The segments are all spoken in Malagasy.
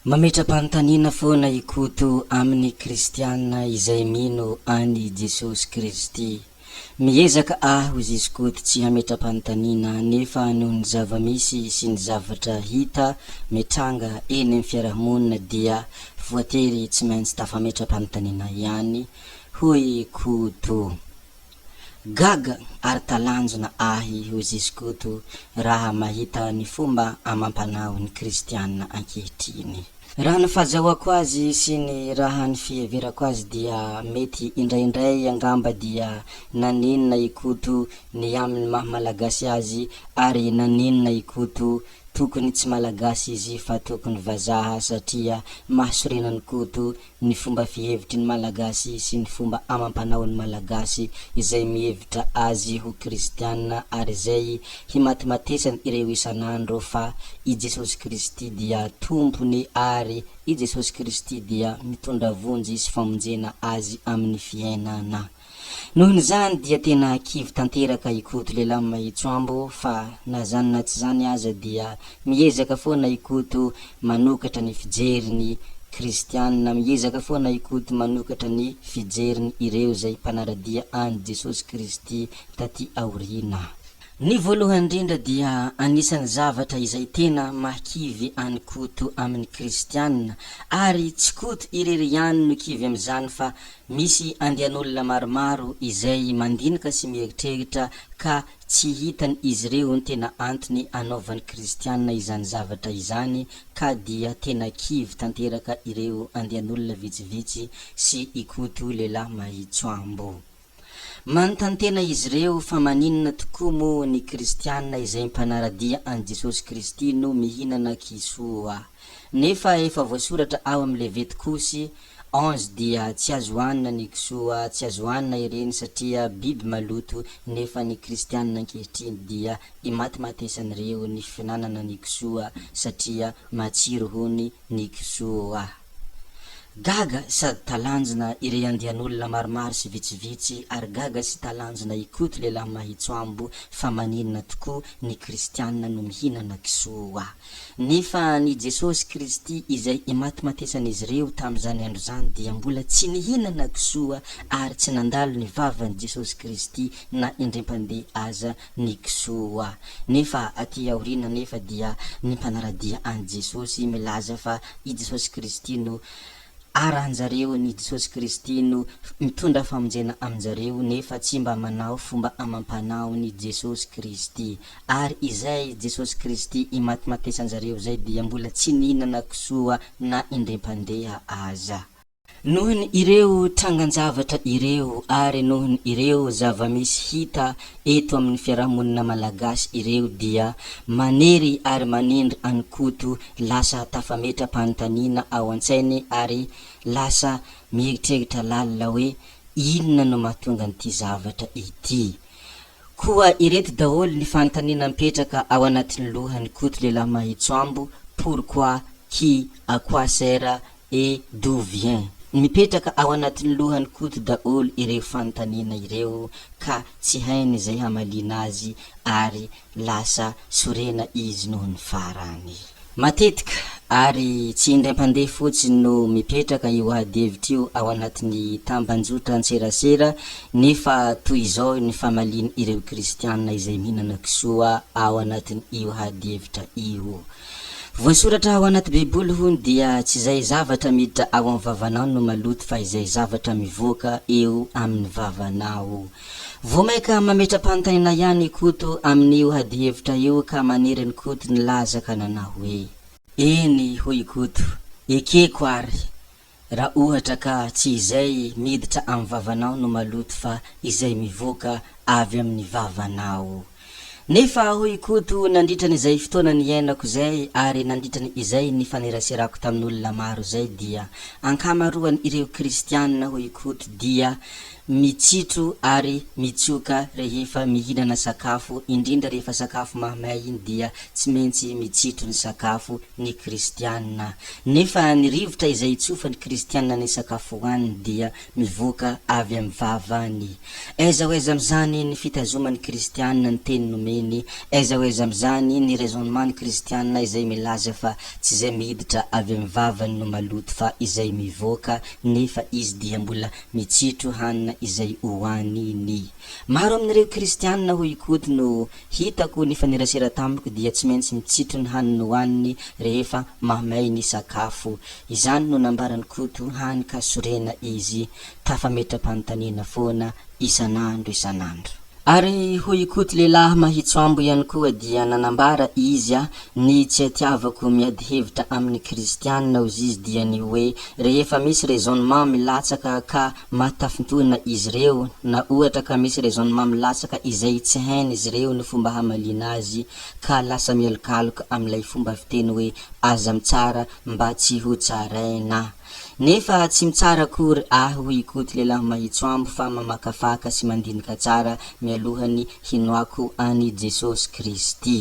Mametra-panontaniana foana i Koto amin'ny kristiana izay mino an'i Jesosy Kristy. Miezaka aho izy Koto tsy hametra-panontaniana nefa noho ny zava-misy sy ny zavatra hita mitranga eny amin'ny fiarahamonina dia voatery tsy maintsy tafametra-panontaniana ihany, hoy Koto. Gaga ary talanjona ahy hoy Ziskoto raha mahita ny fomba amam-panaon'ny kristiana ankehitriny. Raha ny fahazahoako azy sy ny raha ny fiheverako azy dia mety indraindray angamba dia naninona i Koto ny amin'ny maha malagasy azy ary naninona i Koto tokony tsy malagasy izy fa tokony vazaha satria mahasorena an'i Koto ny fomba fihevitry ny Malagasy sy ny fomba amam-panaon'ny Malagasy izay mihevitra azy ho kristiana ary izay himatimatesany ireo isan'andro fa i Jesosy Kristy dia Tompony ary i Jesosy Kristy dia mitondra vonjy sy famonjena azy amin'ny fiainana. Nohon'izany dia tena kivy tanteraka i Koto lehilahy Mahitsoambo fa na zany na tsy zany aza dia miezaka foana i Koto manokatra ny fijeriny kristianina, miezaka foana i Koto manokatra ny fijeriny ireo izay mpanaradia an'i Jesosy Kristy taty aoriana. Ny voalohany indrindra dia anisan'ny zavatra izay tena mahakivy an'i Koto amin'ny kristianina ary tsy Koto irery ihany no kivy amin'izany fa Misy andian'olona maromaro izay mandinika sy mieritreritra ka tsy hitan izy ireo ny tena antony anaovan'ny kristiana izany zavatra izany ka dia tena kivy tanteraka ireo andian'olona vitsivitsy sy i Koto lehilahy mahitsoambo. Manontany tena izy ireo fa maninona tokoa moa ny kristiana izay mpanara-dia an'i Jesosy Kristy no mihinana kisoa? Nefa efa voasoratra ao amin'ny Levetikosy 11 dia tsy azo hanina ny kisoa, tsy azo hanina ireny satria biby maloto nefa ny kristianina ankehitriny dia imatimatesan'ireo ny fihinanana ny kisoa satria matsiro hony ny kisoa. Gaga sady talanjona irey andian'olona maromaro sy vitsivitsy ary gaga sy talanjona i Koto lehilahy mahitsoambo fa maninona tokoa ny kristianina no mihinana kisoa. Nefa ny Jesosy Kristy izay imatimatesan'izy ireo tamin'izany andro izany dia mbola tsy nihinana kisoa ary tsy nandalo ny vavan'i Jesosy Kristy na indrimpandeha aza ny kisoa. Nefa aty aoriana anefa dia ny mpanara-dia an'i Jesosy milaza fa i Jesosy Kristy no Arahanjareo ny Jesosy Kristy no mitondra famonjena aminjareo nefa tsy mba manao fomba amam-panao ny Jesosy Kristy. Ary izay Jesosy Kristy imatimatesanjareo izay dia mbola tsy nihinana kisoa na indrem-pandeha aza. Nohon' ireo trangan-javatra ireo ary nohon' ireo zava-misy hita eto amin'ny fiarahamonina malagasy ireo dia manery ary manindry an'i Koto lasa tafametra-panontaniana ao an-tsainy ary lasa mieritreritra lalina hoe inona no mahatonga an'ity zavatra ity. Koa ireto daholo ny fanontaniana mipetraka ao anatin'ny lohan'i Koto lehilahy mahitsoambo, pourquoi, qui, à quoi sert et d'où vient? Mipetraka ao anatin'ny lohan'i Koto daholo ireo fanontaniana ireo ka tsy hainy izay hamaliana azy ary lasa sorena izy noho ny farany. Matetika, ary tsy indraim-pandeha fotsiny no mipetraka io ady hevitra io ao anatin'ny tambanjotran-tserasera, nefa toy izao ny famalian'ireo Kristiana izay mihinana kisoa ao anatin'io ady hevitra io. Voasoratra ao anaty Baiboly hono dia tsy izay zavatra miditra ao amin'ny vavanao no maloto fa izay zavatra mivoaka eo amin'ny vavanao. Vao maika mametra-panontaniana ihany i Koto amin'io hadihevitra io ka manery an'i Koto nilaza ka nanao hoe. Eny hoy i Koto, ekeko ary raha ohatra ka tsy izay miditra amin'ny vavanao no maloto fa izay mivoaka avy amin'ny vavanao. Nefa hoy i Koto nandritra ny izay fotoana niainako izay ary nandritra ny izay nifaneraserako tamin'olona maro izay dia ankamaroan'ireo kristianina hoy i Koto dia. mitsitro ary mitsoka rehefa mihinana sakafo, indrindra rehefa sakafo mahamay iny dia tsy maintsy mitsitro ny sakafo ny kristiana. Nefa ny rivotra izay itsofan'ny kristiana ny sakafo hohaniny dia mivoaka avy amin'ny vavany. Aiza ho aiza amin'izany ny fitazoman'ny kristiana ny teny nomeny? Aiza ho aiza amin'izany ny raisonnement-n'ny kristiana izay milaza fa tsy izay miditra avy amin'ny vavany no maloto fa izay mivoaka nefa izy dia mbola mitsitro hanina izay hohaniny? Maro amin'ireo kristiana hoy i Koto no hitako nifanerasera tamiko dia tsy maintsy mitsitro ny haniny hohaniny rehefa mahamay ny sakafo. Izany no nambaran'i Koto hany ka sorena izy. Tafametra-panontaniana foana isan'andro isan'andro. Ary hoy i Koto lehilahy mahitsoambo ihany koa dia nanambara izy a, ny tsy atiavako miady hevitra amin'ny kristianina ozizy dia ny hoe rehefa misy raisonnement milatsaka ka mahatafintohina izy ireo na ohatra ka misy raisonnement milatsaka izay tsy hain'izy ireo ny fomba hamaliana azy ka lasa mialokaloka amin'ilay fomba fiteny hoe aza mitsara mba tsy ho tsaraina. Nefa tsy mitsara akory ahy hoy i Koto lehilahy mahitsoambo fa mamakafaka sy mandinika tsara mialohan'ny hinoako an'i Jesosy Kristy.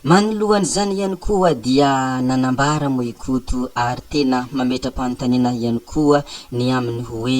Manoloan'izany ihany koa dia nanambara moa i Koto ary tena mametra-panontaniana ihany koa ny amin'ny hoe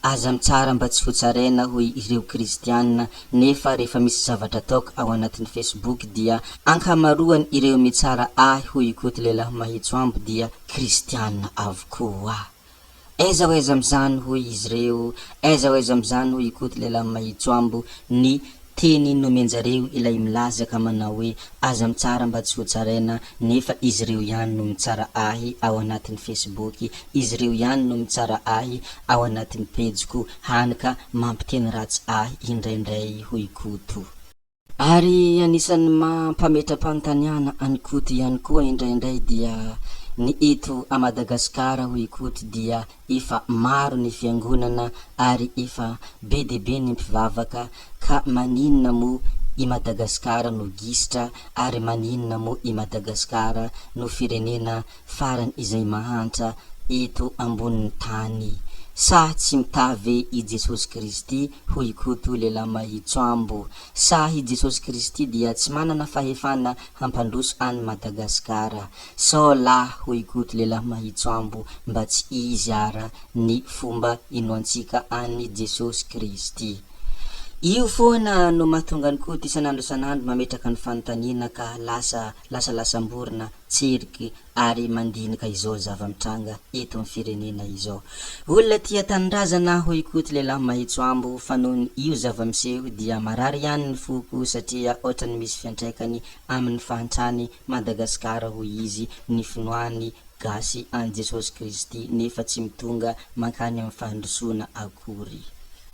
aza mitsara mba tsy ho tsaraina hoy ireo kristiana nefa rehefa misy zavatra ataoko ao anatin'ny facebook dia ankamaroan ireo mitsara ahy hoy i Koto lehilahy mahitsoambo dia kristiana avokoa. Aiza ho aiza amin'izany hoy izy ireo, aiza ho aiza amin'izany hoy i Koto lehilahy mahitsoambo ny teny nomen-jareo ilay milaza ka manao hoe aza mitsara mba tsy ho tsaraina nefa izy ireo ihany no mitsara ahy ao anatin'ny facebook, izy ireo ihany no mitsara ahy ao anatin'ny pejiko, hany ka mampiteny ratsy ahy indraindray hoy Koto. Ary anisan'ny mampametra-panontaniana an'i Koto ihany koa indraindray dia ny eto a Madagasikara hoy i Koto dia efa maro ny fiangonana ary efa be dia be ny mpivavaka ka maninona moa i Madagasikara no gisitra ary maninona moa i Madagasikara no firenena farany izay mahantra eto ambonin'ny tany. Sa tsy mitaha ve i Jesosy Kristy hoy Koto lehilahy mahitsoambo? Sa i Jesosy Kristy dia tsy manana fahefana hampandroso an'i Madagasikara? Sao lahy hoy Koto lehilahy mahitsoambo mba tsy izy ara ny fomba inoantsika an'i Jesosy Kristy? Io foana no mahatonga an'i Koto isan'andro isan'andro mametraka ny fanontaniana ka lasa lasalasam-borona tsiriky ary mandinika izao zava-mitranga eto amin'ny firenena izao. Olona tia tanindrazana aho hoy Koto lehilahy mahitsoambo fa noho io zava-miseho dia marary ihany ny foko satria otrany misy fiantraikany amin'ny fahantrany Madagasikara hoy izy ny finoany gasy an'i Jesosy Kristy nefa tsy mitonga mankany amin'ny fandrosoana akory.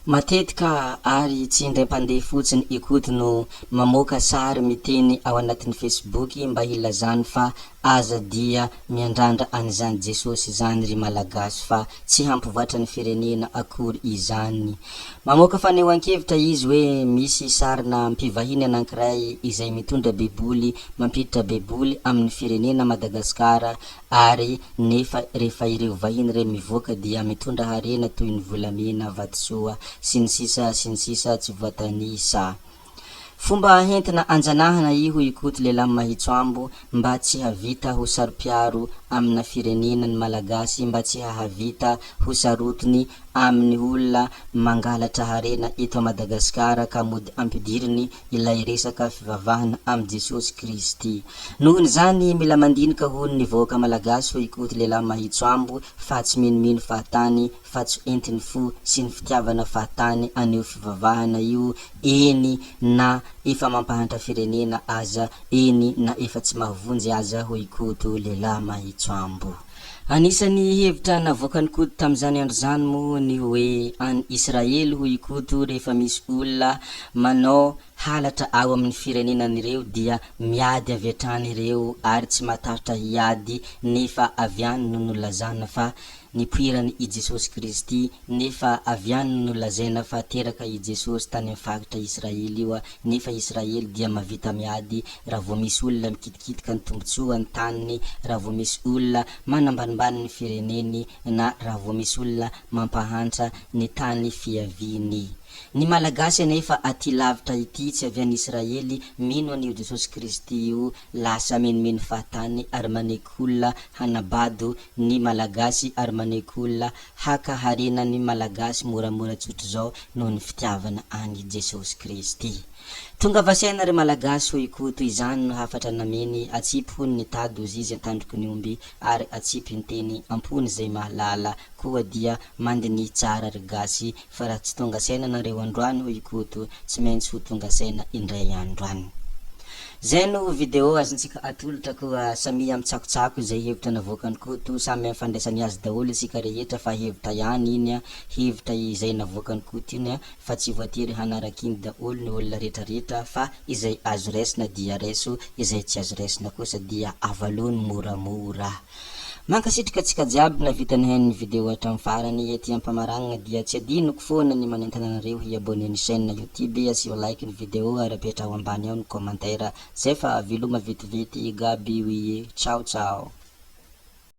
Matetika ary tsy indraim-pandeha fotsiny i Koto no mamoaka sary miteny ao anatin'ny Facebook mba hilazany fa aza dia miandrandra an'izany Jesosy izany ry Malagasy fa tsy hampivoatra ny firenena akory izany. Mamoaka fanehoan-kevitra izy hoe misy sarina mpivahiny anankiray izay mitondra baiboly mampiditra baiboly amin'ny firenena Madagasikara Ary nefa rehefa ireo vahiny ireo mivoaka dia mitondra harena toy ny volamena, vatosoa, sy ny sisa sy ny sisa tsy voatanisa. Fomba hentina anjanahana io hoy i Koto lehilahy mahitsoambo mba tsy havita ho saropiaro amina firenena ny Malagasy mba tsy hahavita ho sarotiny amin'ny olona mangalatra harena eto Madagasikara ka mody ampidiriny ilay resaka fivavahana amin'i Jesosy Kristy. Nohon'izany, mila mandinika hono ny vahoaka Malagasy hoy Koto lehilahy mahitsoambo fa tsy minomino fahatany fa tsy entin'ny fo sy ny fitiavana fahatany an'io fivavahana io eny na efa mampahantra firenena aza eny na efa tsy mahavonjy aza hoy Koto lehilahy mahitsoambo. Anisan'ny hevitra navoakan'i Koto tamin'izany andro izany moa ny hoe any Israely hoy i Koto rehefa misy olona manao. halatra ao amin'ny firenenan'ireo dia miady avy hatrany ireo ary tsy matahotra hiady nefa avy any no nolazana fa nipoirany i Jesosy Kristy nefa avy any no nolazaina fa teraka i Jesosy tany amin'ny faritra Israely io nefa Israely dia mavita miady raha vao misy olona mikitikitika ny tombotsoa ny taniny raha vao misy olona manambanimbany ny fireneny na raha vao misy olona mampahantra ny tany fiaviany. Ny Malagasy anefa aty lavitra ity tsy avy any Israely mino an'io Jesosy Kristy io lasa minomino fahatany ary maneky olona hanabado ny Malagasy ary maneky olona haka harena ny Malagasy moramora tsotr'izao noho ny fitiavana an'i Jesosy Kristy. Tongava saina ry Malagasy hoy Koto izany no hafatra nameny atsipy hono ny tady ozizy antandroky ny omby ary atsipy ny teny ampony izay mahalala koa dia mandinihy tsara ry gasy fa raha tsy tonga saina nareo androany hoy i Koto tsy maintsy ho tonga saina indray andro any. Zay no video azontsika atolotra koa samia mitsakotsako izay hevitra navoakan'i Koto samy amin'ny fandraisany azy daholo isika rehetra fa hevitra ihany iny hevitra izay navoakan'i Koto iny fa tsy voatery hanaraka iny daholo ny olona retraretra fa izay azo raisina dia raiso izay tsy azo raisina kosa dia avalony moramora. Mankasitraka antsika jiaby navita nihaino ny video hatramin'ny farany, ety ampamaragnana dia tsy adinoko foana ny manentana anareo hi abonner ny chaine youtube, asio like ny video ary apetraho ambany ao ny commentaire, zay fa veloma vetivety Gaby wie, ciao ciao.